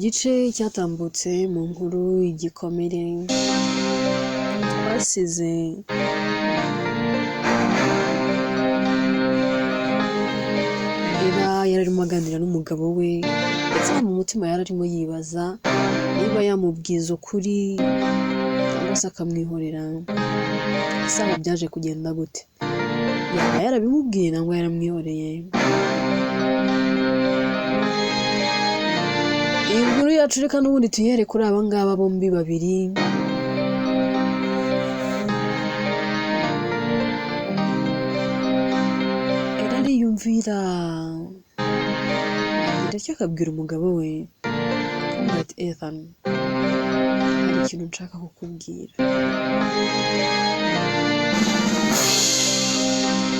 Gice cyatambutse mu nkuru Igikomere twasize Ella yari arimo aganira n'umugabo we, ndetse no mu mutima yari arimo yibaza niba yamubwiza ukuri cyangwa se akamwihorera. Ese aho byaje kugenda gute? Yaba yarabimubwiye nangwa yaramwihoreye? Iyi nkuru yacu reka n'ubundi tuyihere kuri aba ngaba bombi babiri. Ella ariyumvira ndetse akabwira umugabo we, akamubwira ati Ethan, hari ikintu nshaka kukubwira.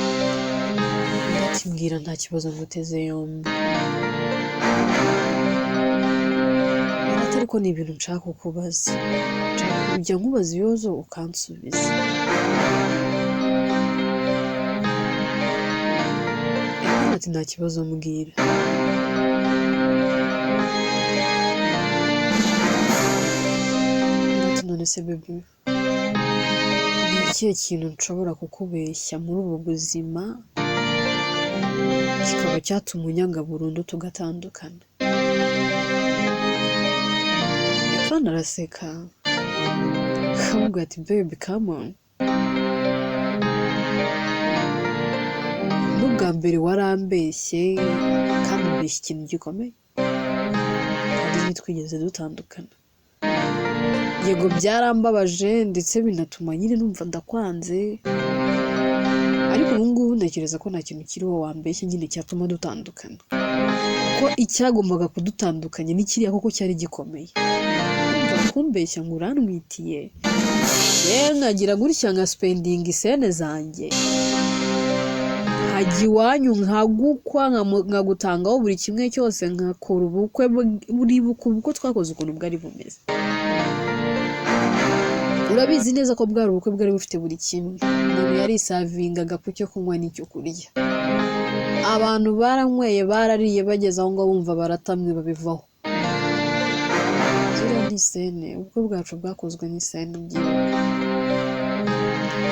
Undi ati mbwira, nta kibazo nguteze yombi. Ella ati ariko ni ibintu nshaka kukubaza, nshaka kujya nkubaza ibibazo ukansubiza. Ethan ati nta kibazo mbwira. Ella ati none se baby, ni ikihe kintu nshobora kukubeshya muri ubu buzima kikaba cyatuma unyanga burundu tugatandukana? Ethan araseka akamubwira ati baby come on, n'ubwa mbere warambeshye kandi umbeshya ikintu gikomeye, kandi ntitwigeze dutandukana. Yego byarambabaje ndetse binatuma nyine numva ndakwanze, ariko ubu ngubu ntekereza ko nta kintu kiriho wambeshya nyine cyatuma dutandukana, kuko icyagombaga kudutandukanya ni kiriya koko cyari gikomeye. Urumva kumbeshya ngo urantwitiye, yewe nkagira gutya nka spendinga isene zanjye, nkajya iwanyu nkagukwa, nkagutangaho buri kimwe cyose, nkakora ubukwe, buribuka ubukwe twakoze ukuntu bwari bumeze. Urabizi neza ko bwari ubukwe bwari bufite buri kimwe, umuntu yarisavingaga ku cyo kunywa n'icyo kurya. Abantu baranyweye barariye bageze aho ngaho bumva baratamwe babivaho. Ziriya ni isene, ubukwe bwacu bwakozwe n'isene byibuka.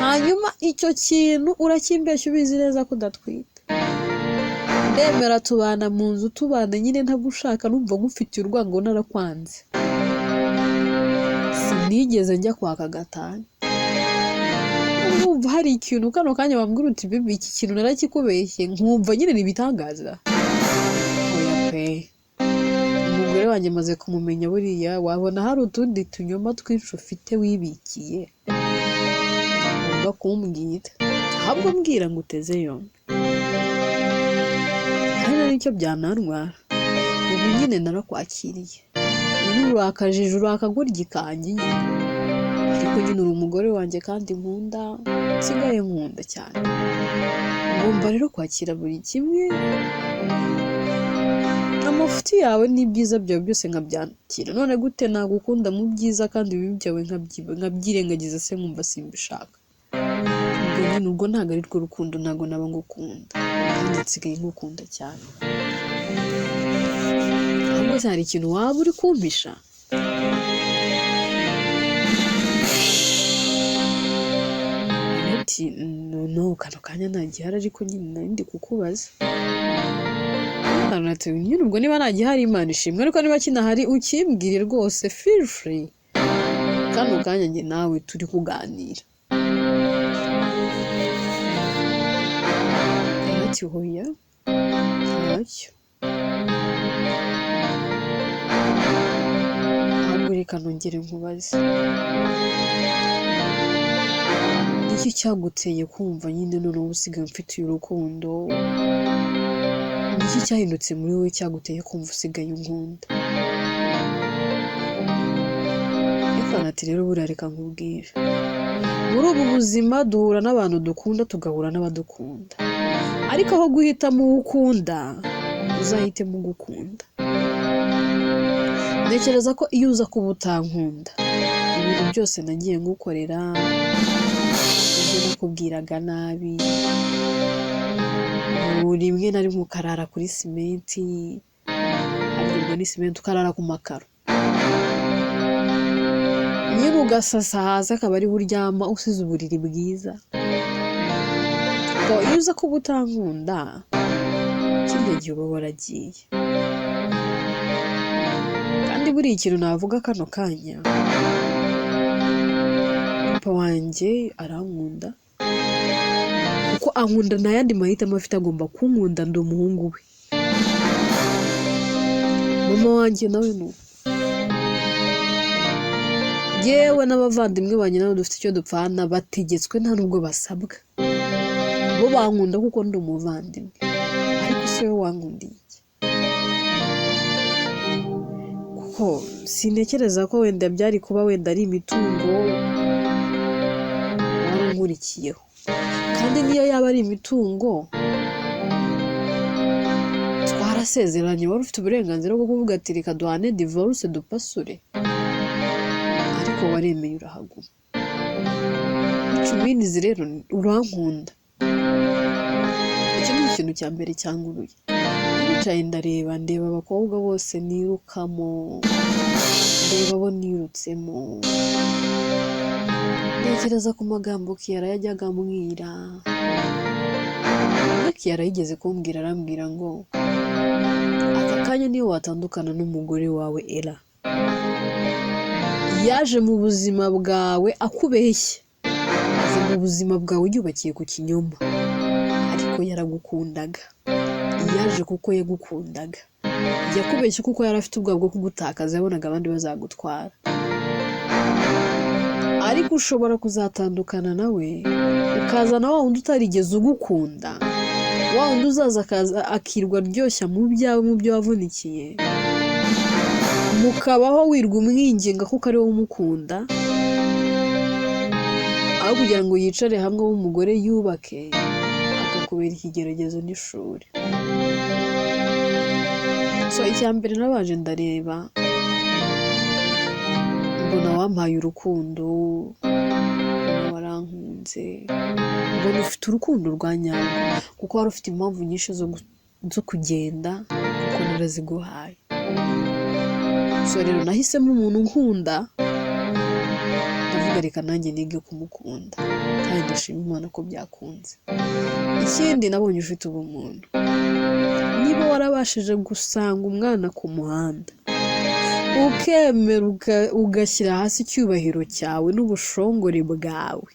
Hanyuma icyo kintu urakimbeshya ubizi neza ko udatwite. Ndemera tubana mu nzu, tubana nyine ntagushaka, numva ngufitiye urwango narakwanze. Sinigeze njya kwaka gatanya. Urumva hari ikintu kano kanya wambwira uti bibi iki kintu narakikubeshye, nkumva nyine ni ibitangaza. Oya pe, umugore wanjye maze kumumenya buriya wabona hari utundi tunyoma twinshi ufite wibikiye ugomba kumbwira, ahubwo mbwira ngo uteze yombi. Hari n'icyo byanantwara, ubu nyine narakwakiriye, ubu urakajije urakagoryi kanjye nyine, ariko nyine uri umugore wanjye kandi nkunda, nsigaye nkunda cyane. Ngomba rero kwakira buri kimwe, amafuti yawe n'ibyiza byawe byose nkabyakira. None gute nagukunda mu byiza kandi ibibi byawe nkabyirengagiza se nkumva simbishaka? Ubwo nyine urwo ntabwo ari rwo rukundo, ntabwo naba ngukunda, kandi nsigaye ngukunda cyane. Ahubwo se hari ikintu waba uri kumpisha? Ati no, kano kanya nta gihari ariko nyine nari ndi kukubaza. Ati nyine ubwo niba nta gihari Imana ishimwe, ariko niba kinahari ukimbwire rwose, feel free. Kano kanya njye nawe turi kuganira. Ati hoya ntacyo, ahubwo reka nongere nkubaze, niki cyaguteye kumva nyine noneho usigaye umfitiye urukundo? Niki cyahindutse muri wowe cyaguteye kumva usigaye unkunda? Ethan ati rero buriya reka nkubwire, muri ubu buzima duhura n'abantu dukunda tugahura n'abadukunda, ariko aho guhitamo uwo ukunda uzahitemo ugukunda. Ntekereza ko iyo uza kuba utankunda, ibintu byose nagiye ngukorera, ibyo nakubwiraga nabi, rimwe na rimwe ukarara kuri simenti, Harya ubwo ni simenti, ukarara ku makaro nyine, ugasasa hasi akaba ariho uryama, usize uburiri bwiza. Ngo iyo uza kuba utankunda kirya gihe uba waragiye. Kandi buriya ikintu navuga kano kanya, papa wanjye arankunda kuko ankunda, nta yandi mahitamo afite, agomba kunkunda, ndi umuhungu we. Mama wanjye nawe ni uko, yewe n'abavandimwe banjye nabo dufite icyo dupfana, bategetswe nta nubwo basabwa, bo bankunda kuko ndi umuvandimwe. Ariko se wowe wankundiye iki? Kuko sintekereza ko wenda byari kuba wenda ari imitungo wari unkurikiyeho, kandi niyo yaba ari imitungo twarasezeranye, wari ufite uburenganzira bwo kuvuga ati reka duhane divorce dupasure, ariko waremeye urahaguma. Which means rero urankunda. Icyo ni ikintu cya mbere cyanguruye. Nicaye ndareba, ndeba abakobwa bose nirukamo, ndeba abo nirutsemo, ntekereza ku magambo Kiyara yajyaga ambwira. Rimwe Kiyara yigeze kumbwira, arambwira ngo aka kanya niyo watandukana n'umugore wawe Era, yaje mu buzima bwawe akubeshya, aza mu buzima bwawe yubakiye ku kinyoma, ariko yaragukundaga, yaje kuko yagukundaga, yakubeshye kuko yari afite ubwoba bwo kugutakaza, yabonaga abandi bazagutwara. Ariko ushobora kuzatandukana nawe ukazana wa wundi utarigeze ugukunda, wa wundi uzaza akaza akirwa aryoshya mu byawe, mu byo wavunikiye, mukabaho wirwa umwinginga kuko ari wowe umukunda, aho kugira ngo yicare hamwe w'umugore yubake, akakubera ikigeragezo n'ishuri. So icya mbere nabanje ndareba, mbona wampaye urukundo, mbona warankunze, mbona ufite urukundo rwa nyarwo, kuko wari ufite impamvu nyinshi zo kugenda kuko naraziguhaye. So rero nahisemo umuntu nkunda, ndavuga reka nanjye nige kumukunda, kandi ndashima Imana ko byakunze. Ikindi nabonye ufite ubumuntu. Niba warabashije gusanga umwana ku muhanda, ukemera ugashyira hasi icyubahiro cyawe n'ubushongore bwawe,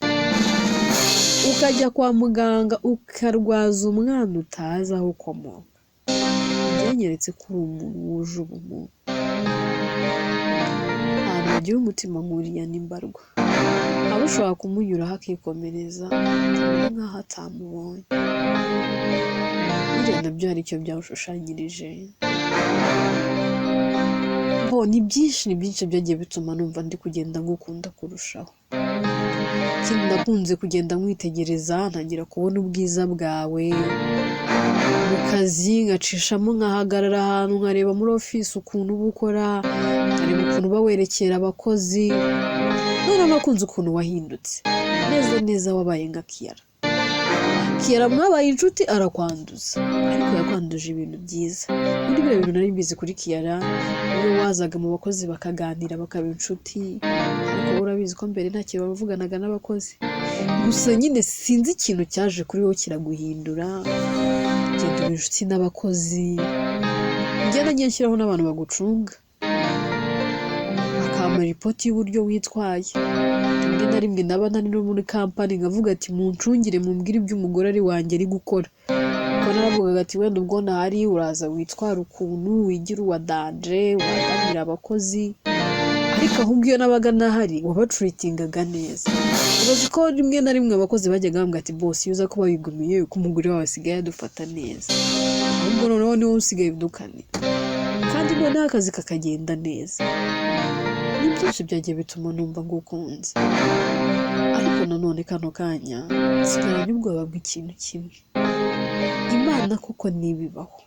ukajya kwa muganga ukarwaza umwana utazi aho ukomoka, byanyeretse ko uri umuntu wuje ubumuntu. Ahantu bagira umutima nk'uriya ni mbarwa, abo ushobora kumunyuraho akikomereza akamera nk'aho atamubonye. Buriya nabyo hari icyo byawushushanyirije. Bo ni byinshi, ni byinshi byagiye bituma numva ndi kugenda ngukunda kurushaho. Ikindi nakunze kugenda nkwitegereza, ntangira kubona ubwiza bwawe mu kazi, ngacishamo nkahagarara ahantu nkareba muri ofisi ukuntu uba ukora, nkareba ukuntu uba werekera abakozi. Noneho nakunze ukuntu wahindutse neza neza, wabaye nka Kiyara. Kiyara mwabaye inshuti arakwanduza, ariko yakwanduje ibintu byiza. Muri biriya bintu nari mbizi kuri Kiyara, niwe wazaga mu bakozi bakaganira bakaba inshuti, ariko wowe urabizi ko mbere nta kintu wavuganaga n'abakozi. Gusa nyine sinzi ikintu cyaje kuri wowe kiraguhindura, ugenda uba inshuti n'abakozi. Njye nagiye nshyiraho n'abantu bagucunga, bakampa ripoti y'uburyo witwaye. Rimwe na rimwe naba ntari no muri kampani nkavuga ati muncungire mumbwire ibyo umugore ari wanjye ari gukora. Kuko naravugaga ati wenda ubwo ntahari uraza witwara ukuntu, wigira uwa danger, ubangamira abakozi, ariko ahubwo iyo nabaga ntahari wabacuritingaga neza. Ubazi ko rimwe na rimwe abakozi bajyaga bambwira ati boss iyo uza kuba wigumiye ko umugore wawe asigaye adufata neza, ahubwo noneho niwe usigaye udukanira, kandi noneho akazi kakagenda neza. Ni byinshi byagiye bituma numva ngukunze. Ariko nanone kano kanya nsigaranye ubwoba bw'ikintu kimwe. Imana koko ntibibaho,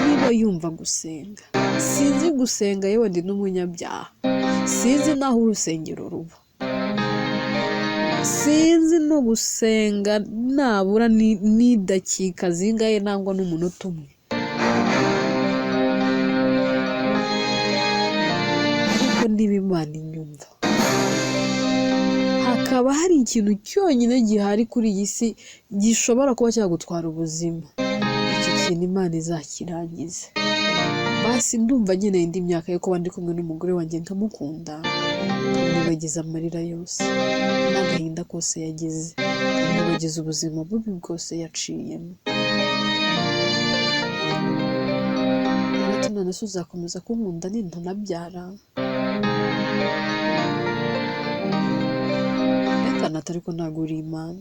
niba yumva gusenga, sinzi gusenga, yewe ndi n'umunyabyaha, sinzi n'aho urusengero ruba, sinzi no gusenga nabura n'idakika zingahe nangwa n'umunota umwe. Hakaba hari ikintu cyonyine gihari kuri iyi si gishobora kuba cyagutwara ubuzima, icyo kintu Imana izakirangize. Basi ndumva nkeneye indi myaka yo kuba ndi kumwe n'umugore wanjye, nkamukunda, nkamwibagiza amarira yose n'agahinda kose yagize, nkamwibagiza ubuzima bubi bwose yaciyemo. Ati none se uzakomeza kunkunda nintanabyara? Ethan ati ariko ntabwo uri Imana,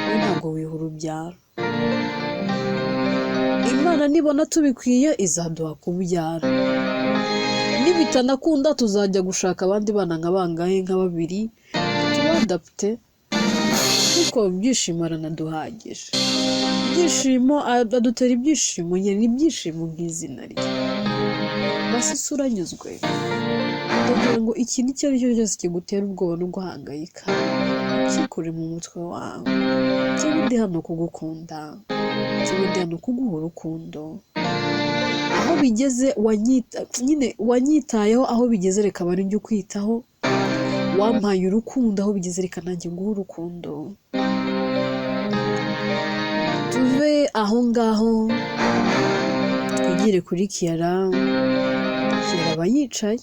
we ntabwo wiha urubyaro. Imana nibona tubikwiye izaduha kubyara, nibitanakunda tuzajya gushaka abandi bana nka bangahe, nka babiri, tubadapte, ariko ibyishimo aranaduhagije. Ibyishimo adutera ibyishimo nyine, ni ibyishimo nk'izina rye. Basi se uranyuzwe? Ndagira ngo ikintu icyo ari cyo cyose kigutera ubwoba no guhangayika kikure mu mutwe wawe. Njyewe ndi hano kugukunda, njyewe ndi hano kuguha urukundo. Aho bigeze nyine wanyitayeho, aho bigeze reka bari njye ukwitaho. Wampaye urukundo, aho bigeze reka nanjye nguhe urukundo. Tuve aho ngaho twigire kuri Kiara. Kiara aba yicaye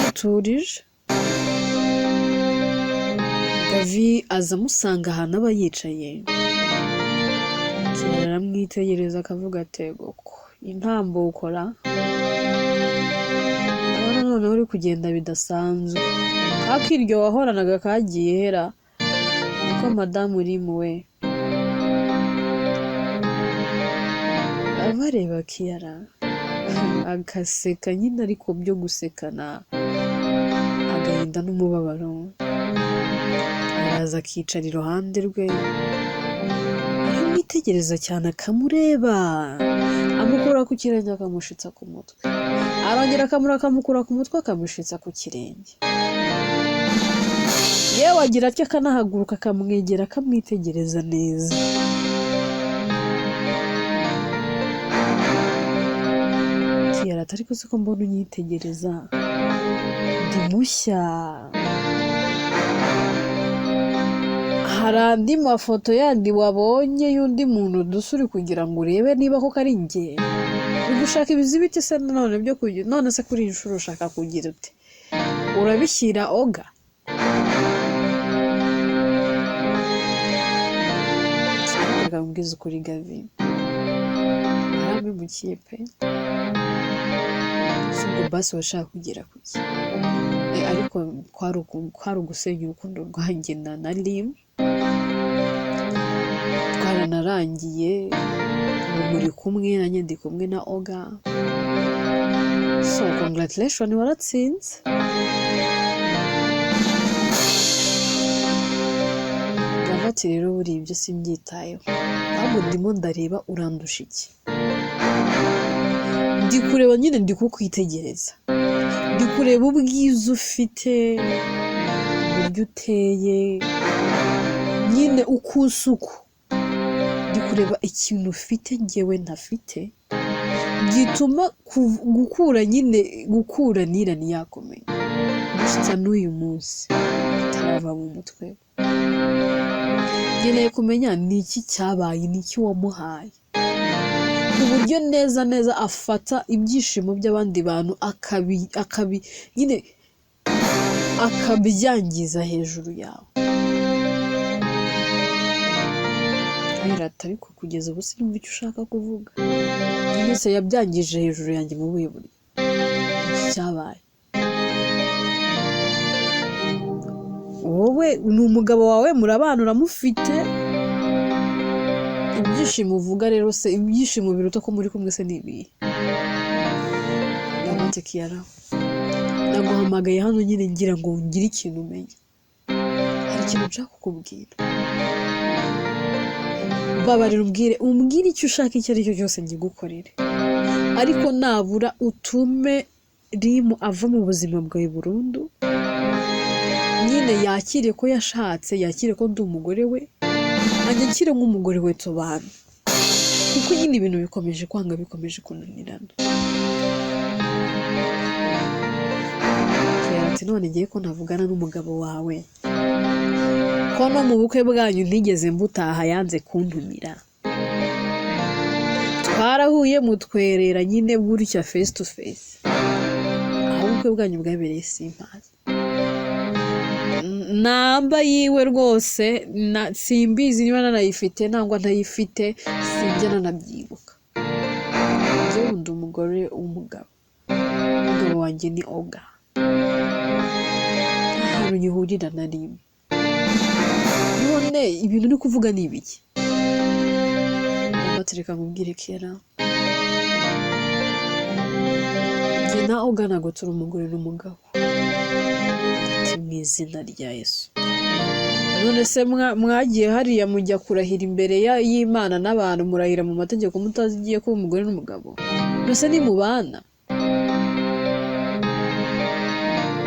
yiturije, Gavi aza amusanga ahantu aba yicaye. Kiara aramwitegereza akavuga ati egoko intambukora, ndabona noneho uri kugenda bidasanzwe, kakiryo wahoranaga kagiye hera, niko madamu uri we. Abareba Kiara agaseka nyine, ariko byo gusekana agahinda n'umubabaro. Araza akicara iruhande rwe, aramwitegereza cyane, akamureba, amukura ku kirenge akamushitsa ku mutwe, arongera akamura akamukura ku mutwe akamushitsa ku kirenge. Yewe agira atya akanahaguruka akamwegera akamwitegereza neza. Kiara ati ariko siko mbona unyitegereza, ndi mushya, hari andi mafoto yandi wabonye y'undi muntu dusa uri kugira ngo urebe niba koko ari njye? Uri gushaka ibizibiti se none byo kugira, none se kuri iyi nshuro ushaka kugira ute? Urabishyira oga? Reka nkubwize ukuri Gavi, warampemukiye pe. Si ubwo basi washaka kugera kuki? Ariko kwari ugusenya urukundo rwanjye na Lim, twaranarangiye, ubu muri kumwe nanjye ndi kumwe na Oga. So congratulations, waratsinze. Gavi ati rero buriya ibyo simbyitayeho, ahubwo ndimo ndareba urandusha iki? Ndi kureba nyine, ndi kukwitegereza, ndi kureba ubwiza ufite, uburyo uteye, nyine uko usa uko. Ndi kureba ikintu ufite njyewe ntafite, gituma gukura nyine, gukura nira ntiyakomeye gusa n'uyu munsi bitarava mu mutwe. Nkeneye kumenya ni iki cyabaye, ni iki wamuhaye, ku buryo neza neza afata ibyishimo by'abandi bantu nyine akabyangiza hejuru yawe. Agira ati ariko kugeza ubu sinumva icyo ushaka kuvuga. Nyine se yabyangije hejuru yanjye mu buhe buryo? Iki cyabaye? Wowe ni umugabo wawe, murabana, uramufite, ibyishimo uvuga rero se, ibyishimo biruta ko muri kumwe se ni ibihe? Ndabanze Kiara, naguhamagaye hano nyine ngira ngo ngire ikintu umenye. Hari ikintu nshaka kukubwira. Babarira umbwire icyo ushaka icyo ari cyo cyose ngigukorere, ariko nabura utume Rimu ava mu buzima bwawe burundu, nyine yakire ko yashatse, yakire ko ndi umugore we, anyakire nk'umugore we tubana, kuko nyine ibintu bikomeje kwanga, bikomeje kunanirana. Ati none ngiye ko ntavugana n'umugabo wawe, ko no mu bukwe bwanyu ntigeze mbutaha, yanze kuntumira, twarahuye mutwerera nyine gutya face to face, aho ubukwe bwanyu bwabereye simpazi, namba yiwe rwose simbizi niba nanayifite nangwa ntayifite, sinjya nanabyibuka. Njyewe ndi umugore w'umugabo, umugabo wanjye ni Oga, nta hantu gihurira na rimwe. None ibintu uri kuvuga ni ibiki? Ndabatereka nkubwire kera, njye na Oga ntabwo turi umugore n'umugabo. Ati mu izina rya Yesu. None se mwagiye hariya mujya kurahira imbere y'Imana n'abantu, murahira mu mategeko mutazi igiye kuba umugore n'umugabo? None nimubana?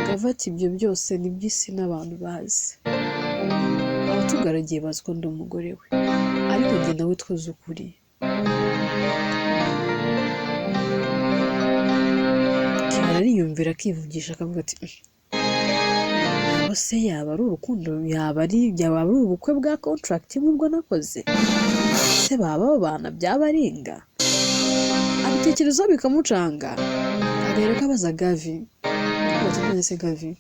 Gava ati ibyo byose ni iby'isi n'abantu bazi, abatugaragiye bazi ko ndi umugore we, ariko njye nawe twuze ukuri. Kera ariyumvira akivugisha akavuga ati ntabwo se yaba ari urukundo, yaba ari ubukwe bwa contract nk'ubwo nakoze, se baba babana byaba aringa? Abitekerezaho bikamucanga, agahera ko abaza Gavi, ati none se Gavi,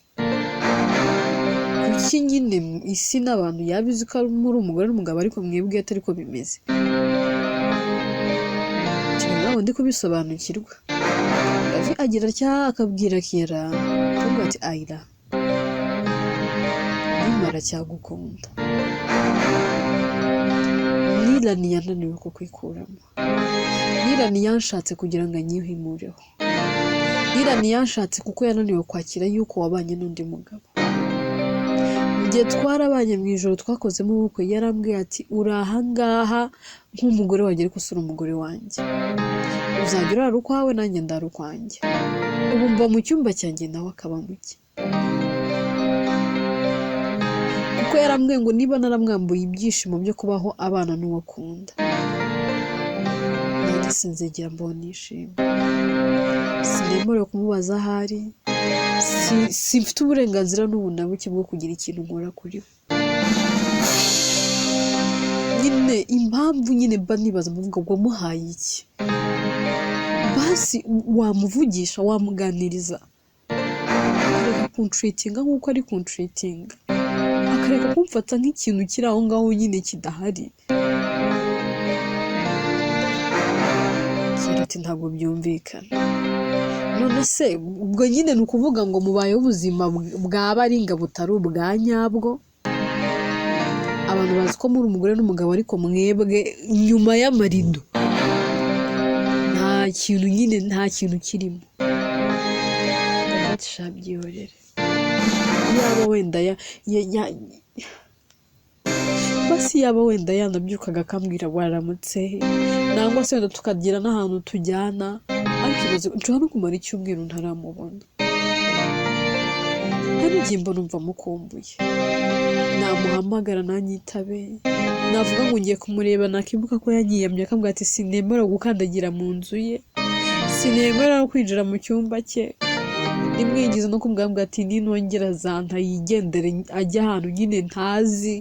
kuki nyine isi n'abantu yaba izi ko ari muri umugore n'umugabo ariko mwebwe atari ko bimeze? Ntabwo ndi kubisobanukirwa. Gavi agira atya akabwira Kera, akavuga ati Ayira, nimara cyagukunda, Nilani yananiwe kukwikuramo, Nilani yanshatse kugira ngo anyihimureho, Nilani yanshatse kuko yananiwe kwakira yuko wabanye n'undi mugabo. Igihe twarabanye mu ijoro twakozemo ubukwe, yarambwiye ati uri ahangaha nk'umugore wanjye ariko usura umugore wanjye, uzajya urara ukwawe nanjye ndara ukwanjye, ubu mba mu cyumba cyanjye nawe akaba mu cye. Kuko yarambwiye ngo niba naramwambuye ibyishimo byo kubaho abana n'uwo akunda, nanjye sinzigera mbona nishimye, sinemerewe kumubaza aho ari, simfite uburenganzira n'ubu na buke bwo kugira ikintu nkora kuri we. Nyine impamvu nyine mba nibaza mvuga ngo wamuhaye iki? Basi wamuvugisha, wamuganiriza, akareka kuntreatinga nk'uko ari kuntreatinga, akareka kumfata nk'ikintu kiri aho ngaho nyine kidahari. Kera ati ntabwo byumvikana. None se ubwo nyine ni ukuvuga ngo mubayeho ubuzima bwaba ari nga butari ubwa nyabwo? Abantu bazi ko muri umugore n'umugabo ariko mwebwe nyuma y'amarido nta kintu nyine, nta kintu kirimo. Ati sha byihorere, yaba wenda basi yaba wenda yanabyukaga akambwira waramutse, nangwa se wenda tukagira n'ahantu tujyana, ariko ibaze nshobora no kumara icyumweru ntaramubona. Hari igihe mba numva mukumbuye, namuhamagara nanyitabe, navuga ngo ngiye kumureba nakibuka ko yanyiyamye akambwira ati sinemera gukandagira mu nzu ye, sinemera no kwinjira mu cyumba cye, nimwinjiza no kumubwira ati ninongera zanta yigendere ajye ahantu nyine ntazi,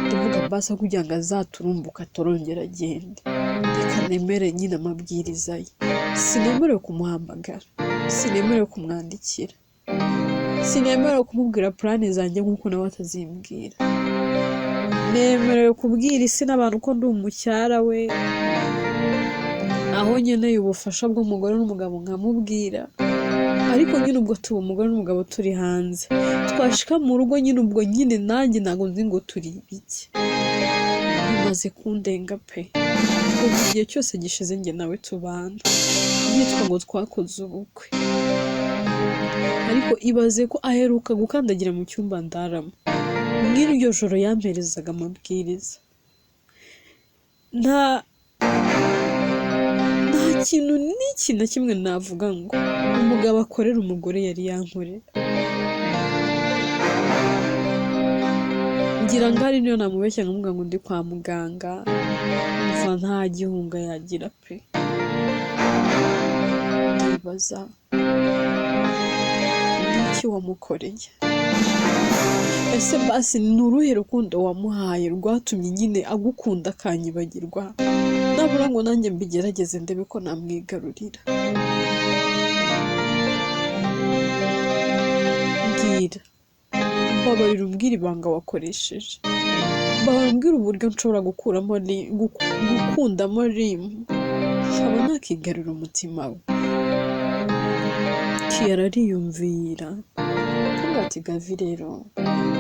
ndavuga basi kugira ngo azaturumbuke atorongera agende, reka nemere nyine amabwiriza ye. Sinemerewe kumuhamagara, sinemerewe kumwandikira, sinemerewe kumubwira plani zanjye nk'uko nawe atazimbwira, nemerewe kubwira isi n'abantu ko ndi umucyara we, aho nkeneye ubufasha bw'umugore n'umugabo nkamubwira, ariko nyine ubwo tuba umugore n'umugabo turi hanze, twashika mu rugo nyine ubwo nyine nanjye ntabwo nzi ngo turi ibiki. Bimaze kundenga pe, ubu igihe cyose gishize njye nawe tubana yitwa ngo twakoze ubukwe, ariko ibaze ko aheruka gukandagira mu cyumba ndaramo, mw'iryo joro yamperezaga amabwiriza, nta kintu n'iki na kimwe navuga ngo umugabo akorera umugore yari yankorera. Ngira ngo ari niyo namubeshya nkamubwira ngo ndi kwa muganga, mva nta gihunga yagira pe. Ndibaza Iki wamukoreye? Ese basi ni uruhe rukundo wamuhaye rwatumye nyine agukunda akanyibagirwa? Nabura ngo nanjye mbigerageze ndebe ko namwigarurira. Mbwira, mbabarira umbwire ibanga wakoresheje, mbabarira umbwire uburyo nshobora gukuramo gukundamo Rimu, nkaba nakigarurira umutima we. Kiyara ariyumvira, aravuga ati Gavi rero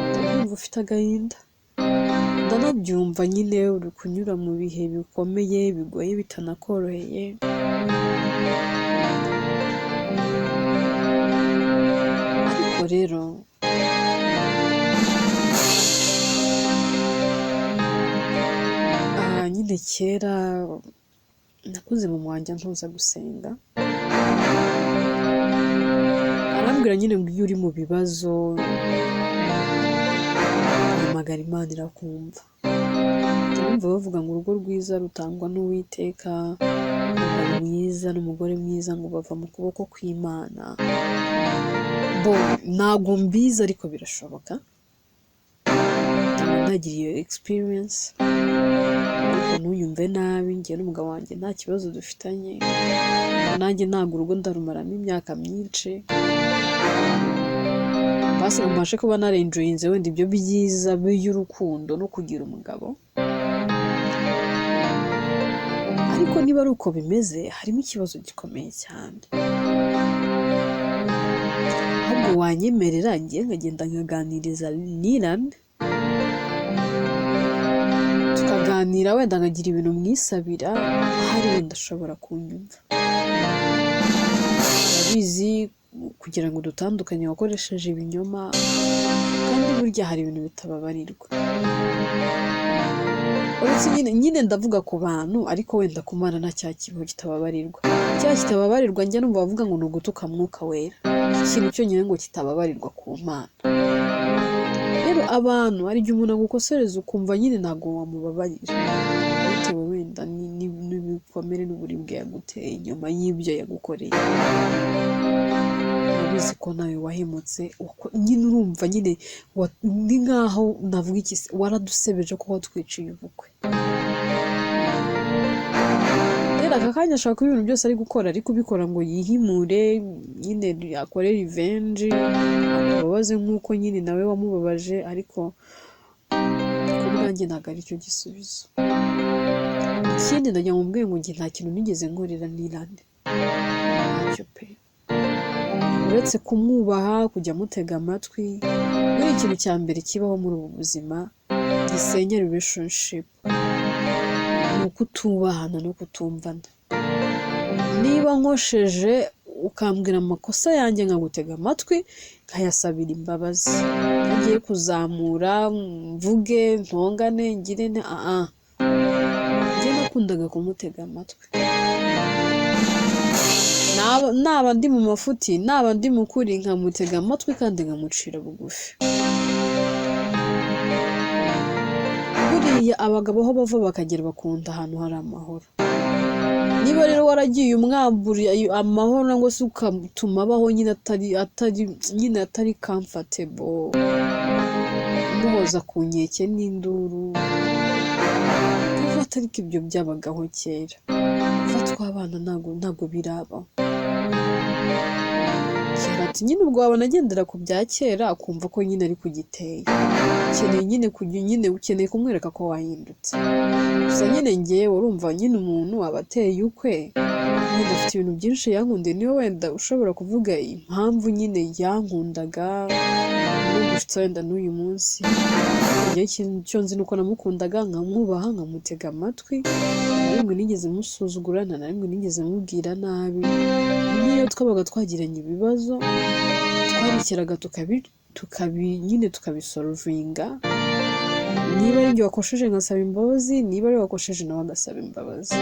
ndabyumva ufite agahinda, ndanabyumva nyine uri kunyura mu bihe bikomeye bigoye bitanakoroheye, ariko rero nyine kera nakuze mama wanjye antoza gusenga, arambwira nyine ngo iyo uri mu bibazo uhamagara Imana irakumva. Ndumva bavuga ngo urugo rwiza rutangwa n'Uwiteka, umugabo mwiza n'umugore mwiza ngo bava mu kuboko kw'Imana. Bo ntabwo mbizi ariko birashoboka, ntabwo ndagira iyo experience, ariko ntuyumve nabi, njye n'umugabo wanjye nta kibazo dufitanye, nanjye ntabwo urugo ndarumaramo imyaka myinshi, basi ngo mbashe kuba narenjoyinze wenda ibyo byiza by'urukundo no kugira umugabo. Ariko niba ari uko bimeze harimo ikibazo gikomeye cyane, ahubwo wanyemerera njye nkagenda nkaganiriza Niran, tukaganira wenda nkagira ibintu mwisabira, ahari wenda ashobora kunyumva. Urabizi kugira ngo dutandukanye wakoresheje ibinyoma, kandi burya hari ibintu bitababarirwa. Uretse nyine ndavuga ku bantu, ariko wenda ku Mana nta cyaha kibaho kitababarirwa. Icyaha kitababarirwa njya numva bavuga ngo ni ugutuka Mwuka Wera, ikintu cyonyine ngo kitababarirwa ku Mana. Rero abantu hari igihe umuntu agukosereza ukumva nyine ntabwo wamubabarira, bitewe wenda n'ibikomere n'uburibwe yaguteye nyuma y'ibyo yagukoreye. Urabizi ko nawe wahemutse, nyine urumva nyine ni nkaho navuga iki se, waradusebeje ko watwiciye ubukwe. Rero aka kanya ashaka kuba ibintu byose ari gukora, ari kubikora ngo yihimure, nyine akore revenge, akubabaze nk'uko nyine nawe wamubabaje, ariko ku bwanjye ntabwo ari cyo gisubizo. Ikindi ndagira ngo mbwire ngo njye nta kintu nigeze nkorera Niran, ntacyo pe, uretse kumwubaha, kujya amutega amatwi. Muri ikintu cya mbere kibaho muri ubu buzima gisenya relationship ni ukutubahana no kutumvana. Niba nkosheje ukambwira amakosa yanjye nkagutega amatwi nkayasabira imbabazi, ntagiye kuzamura mvuge ntongane ngire ne njye nakundaga kumutega amatwi, naba ndi mu mafuti naba ndi mu kuri nkamutega amatwi kandi nkamucira bugufi. Buriya abagabo aho bava bakagera bakunda ahantu hari amahoro. Niba rero waragiye umwambura amahoro cyangwa se ugatuma abaho nyine atari comfortable, umuhoza ku nkeke n'induru, kuva atari ko ibyo byabagaho kera, kuva twabana ntabwo birabaho. Kera ati nyine ubwo wabona agendera ku bya kera akumva ko nyine ari kugiteye, ukeneye nyine kujya nyine ukeneye kumwereka ko wahindutse. Gusa nyine ngewe urumva nyine umuntu aba ateye ukwe, wenda afite ibintu byinshi yankundiye, niwe wenda ushobora kuvuga impamvu nyine yankundaga no gushitsa wenda n'uyu munsi. Njyewe ikintu cyo nzi ni uko namukundaga, nkamwubaha, nkamutega amatwi, nta na rimwe nigeze musuzugura, nta na rimwe nigeze mubwira nabi. N'iyo twabaga twagiranye ibibazo twarikeraga nyine tukabisorovinga, niba ari njye wakosheje nkasaba imbabazi, niba ari we wakosheje nawe agasaba imbabazi.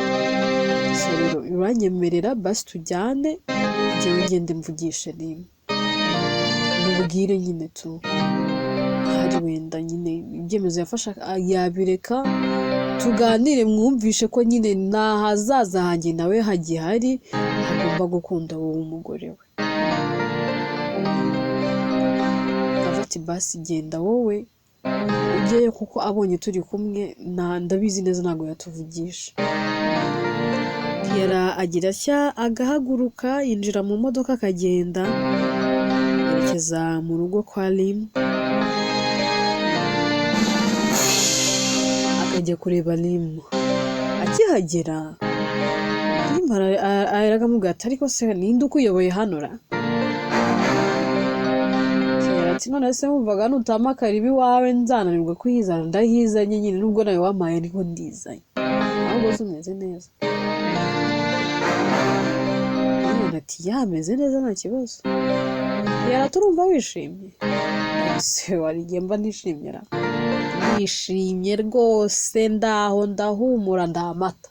So rero uranyemerera basi tujyane, njyewe ngende mvugishe rimwe mubwire nyine tu ahari wenda nyine ibyemezo yafashe yabireka, tuganire mwumvishe ko nyine nta hazaza hanjye nawe hagihari, agomba gukunda wowe umugore we. Ati: "Basi genda wowe ujyeyo, kuko abonye turi kumwe ndabizi neza ntabwo yatuvugisha." Kiara agira atya agahaguruka, yinjira mu modoka, akagenda yerekeza mu rugo kwa Limu, akajya kureba Limu. Akihagera, Limu aramubwira ati: "Ariko se ninde ukuyoboye hano ra?" Kiara ati: "None se wumvaga nutampakara iwawe nzananirwa kuhizana? Ndahizanye nyine, nubwo nawe wampaye ariko ndizanye. Ahubwo se umeze neza?" Umwana ati: "Yameze neza, nta kibazo." Kiara: "Turumva wishimye." Ese wari igihe mba nishimye ra? Nishimye rwose, ndaho ndahumura, ndamata,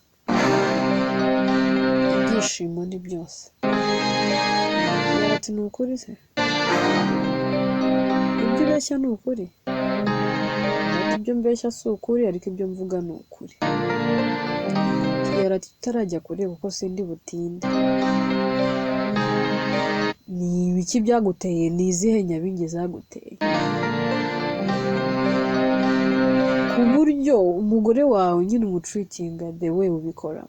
ibyishimo ni byose. Kiara ati: "Ni ukuri se? Ibyo ubeshya ni ukuri?" Ati: "Ibyo mbeshya si ukuri, ariko ibyo mvuga ni ukuri." Kiara ati: "Tutarajya kure, kuko sindi butinde, ni ibiki byaguteye? Ni izihe nyabingi zaguteye ku buryo umugore wawe nyine umutreatinga the way ubikora?"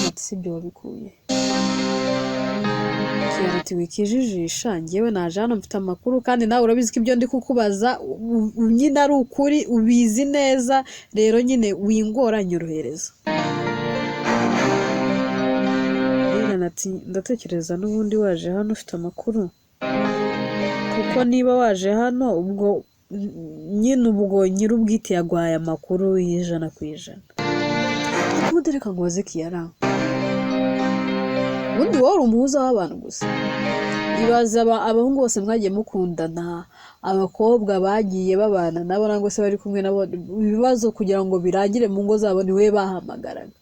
Ati: "Si ibyo wabikuye?" Kiara ati: "Wikijijisha, njyewe naje hano mfite amakuru, kandi nawe urabizi ko ibyo ndi kukubaza nyine ari ukuri, ubizi neza. Rero nyine wingora, nyorohereza." Lilian ati: "Ndatekereza n'ubundi waje hano ufite amakuru, kuko niba waje hano ubwo nyine ubwo nyir'ubwite yaguhaye amakuru y'100%. Ubundi reka nkubaze Kiara, ubundi wowe uri umuhuza w'abantu gusa. Ibaze abahungu bose mwagiye mukundana, abakobwa bagiye babana nabo nangwa se bari kumwe nabo, ibibazo kugira ngo birangire mu ngo zabo ni wowe bahamagaraga.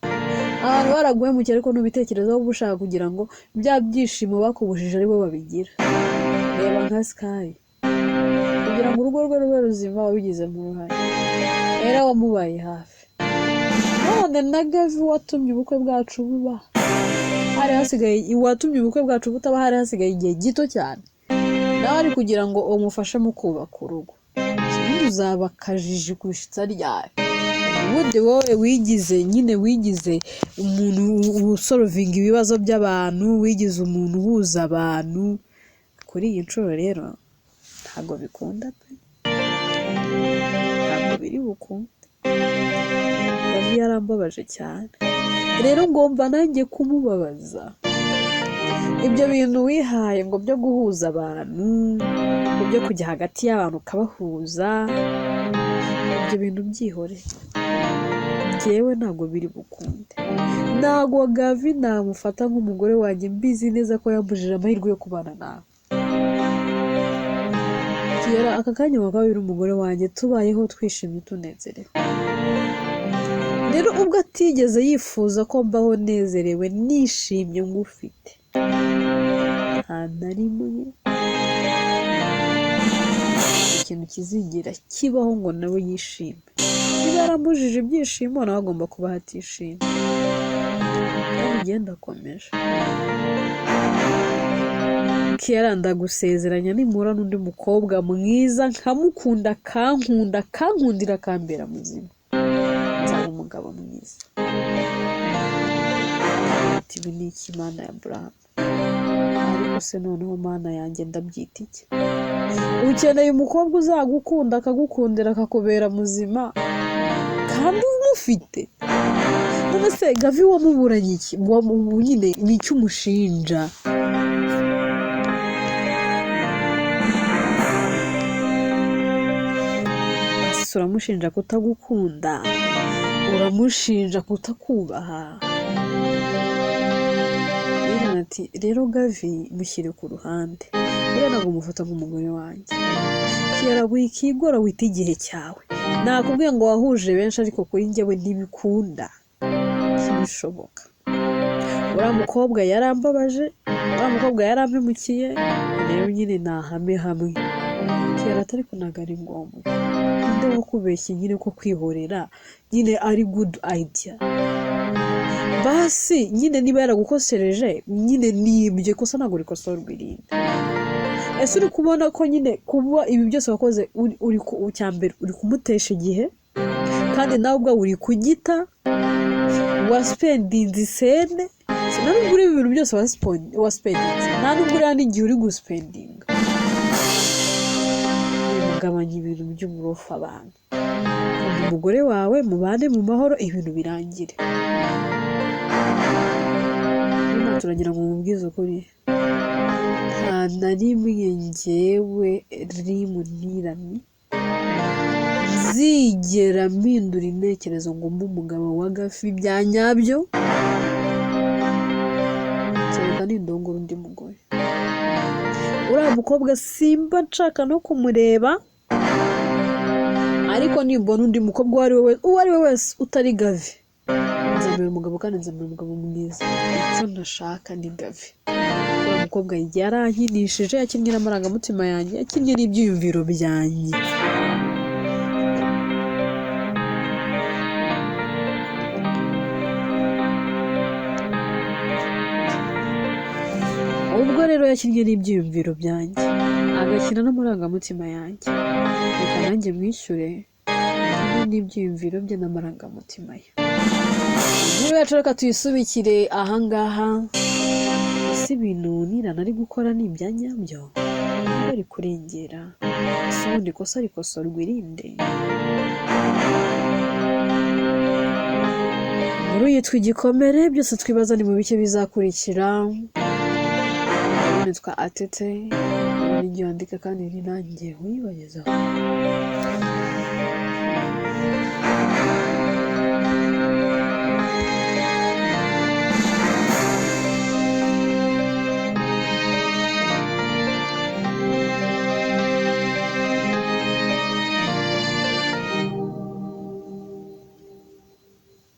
Abantu baraguhemukiye, ariko ntubitekerezaho, uba ushaka kugira ngo bya byishimo bakubujije ari bo babigira. Reba nka Sky, kugira ngo urugo rwe rube ruzima wabigizemo uruhare, era wamubaye hafi. None na Gavi watumye ubukwe bwacu buba, hari hasigaye, watumye ubukwe bwacu butaba, hari hasigaye igihe gito cyane, nawe ari kugira ngo umufashe mu kubaka urugo. Ubundi uzaba akajiji kurusha ryari? Ubundi wowe wigize nyine, wigize umuntu usolvinga ibibazo by'abantu, wigize umuntu uhuza abantu. Kuri iyi nshuro rero ntabwo bikunda pe, ntabwo biri bukunde. Gavi yarambabaje cyane, rero ngomba nanjye kumubabaza. Ibyo bintu wihaye ngo byo guhuza abantu, ngo byo kujya hagati y'abantu ukabahuza, ibyo bintu byihore, njyewe ntabwo biri bukunde. Ntabwo Gavi namufata nk'umugore wanjye mbizi neza ko yambujije amahirwe yo kubana nawe. Kiara, aka kanya wakaba uri umugore wanjye, tubayeho twishimye, tunezerewe. Rero ubwo atigeze yifuza ko mbaho nezerewe nishimye ngufite, nta na rimwe ikintu kizigera kibaho ngo nawe yishime. Niba yarambujije ibyishimo, nawe agomba kubaho atishimye. Kandi ugenda akomeje." Kiara, ndagusezeranya, nimura n'undi mukobwa mwiza nkamukunda, akankunda, akankundira, akambera muzima, nzaba umugabo mwiza. Ati: "Ibi ni iki, Mana ya Aburahamu? Ariko se noneho Mana yanjye ndabyita iki? Ukeneye umukobwa uzagukunda, akagukundira, akakubera muzima, kandi umufite. None se Gavi wamuburanye iki? Nyine ni icyo umushinja?" Ese uramushinja kutagukunda? Uramushinja kutakubaha? Lilian ati: "Rero Gavi mushyire ku ruhande, buriya ntabwo mufata nk'umugore wanjye. Kiara, wikigora, wita igihe cyawe. Nakubwiye ngo wahuje benshi, ariko kuri njyewe ntibikunda, ntibishoboka. Uriya mukobwa yarambabaje, uriya mukobwa yarampemukiye, rero nyine nahame hamwe." Kiara ati: "Ariko ntabwo ari ngombwa. Ninde wakubeshye nyine ko kwihorera nyine ari good idea? Basi nyine niba yaragukosereje nyine, ni ibyo, ikosa ntabwo rikosorwa irindi." Ese uri kubona ko nyine kuba ibi byose wakoze uri cyambere uri kumutesha igihe, kandi nawe ubwawe uri kugita, wasipendinze isene, nta nubwo uri ibintu byose wasipendinze, nta nubwo uriya n'igihe uri gusipendinga. Mugabanya ibintu by'uburofa abantu. Kunda umugore wawe, mubane mu mahoro, ibintu birangire. Turagira ngo mubwize ukuri, nta na rimwe njyewe Rimunirani nzigera mpindura intekerezo ngo mbe umugabo wa Gafi bya nyabyo, kereka nindongora undi mugore. Uriya mukobwa simba nshaka no kumureba, ariko nimbona undi mukobwa uwo ari we wese utari Gavi, nzamera umugabo kandi nzamera umugabo mwiza. Icyo ntashaka ni Gavi. Uriya mukobwa yarankinishije, yakinnye n'amarangamutima yanjye, yakinnye n'ibyiyumviro byanjye. Ubwo rero yakinnye n'ibyiyumviro byanjye, agakina n'amarangamutima yanjye, reka nanjye mwishyure kimwe n'ibyiyumviro bye n'amarangamutima ye. Inkuru yacu reka tuyisubikire ahangaha. Ese ibintu Nirana ari gukora ni ibya nyabyo? Niba ari kurengera, ese ubundi ikosa rikosorwa irinde? Inkuru yitwa Igikomere, byose twibaza ni mu bike bizakurikira. Nitwa Atete, nijye wandika kandi ni nanjye uyibagezaho.